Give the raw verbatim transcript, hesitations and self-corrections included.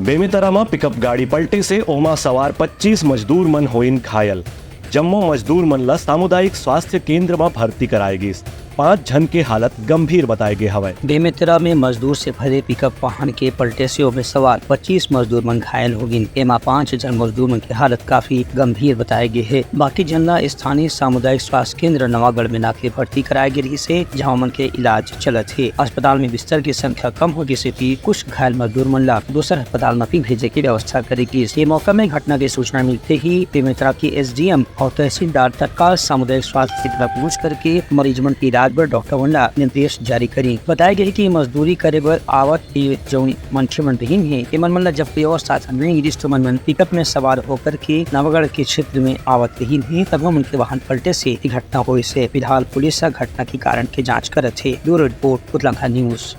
बेमेतरा म पिकअप गाड़ी पलटे से ओमा सवार पच्चीस मजदूर मन होइन घायल। जम्मो मजदूर मन ल सामुदायिक स्वास्थ्य केंद्र म भर्ती कराए गिस। पांच झन के हालत गंभीर बताए गे हवय। बेमेतरा में मजदूर से भरे पिकअप वाहन के पलटे से ओमे सवार पच्चीस मजदूर मन घायल हो गिन। एमा पांच झन मजदूर मन के हालत काफी गंभीर बताए गे हे। बाकी झन ला स्थानीय सामुदायिक स्वास्थ्य केंद्र नवागढ़ में लाके भर्ती कराए गे रिहिस हे, जहां मन के इलाज चलत हे। अस्पताल में बिस्तर के संख्या कम होए के सेती कुछ घायल मजदूर मन ला दूसर अस्पताल म भी भेजे के व्यवस्था करे गिस। ये मौका में घटना के सूचना मिलते ही बेमेतरा के एसडीएम और तहसीलदार तत्काल सामुदायिक स्वास्थ्य केंद्र पहुंच करके मरीज मन के इलाज बर डॉक्टर मन ला निर्देश जारी करी। बताए गए कि मजदूरी करे बर आवत ये जौन मनखे मन रहिन हे, एमन मन ला जब कोई और साधन नहीं रिहिस, तो मन मन पिकअप में सवार होकर के नवागढ़ के क्षेत्र में आवत रहिन हे, तब मन के वाहन पलटे से ये घटना होइस हे। फिलहाल पुलिस ह घटना के कारण के जांच करत हे। ब्यूरो रिपोर्ट, उतलांखा न्यूज।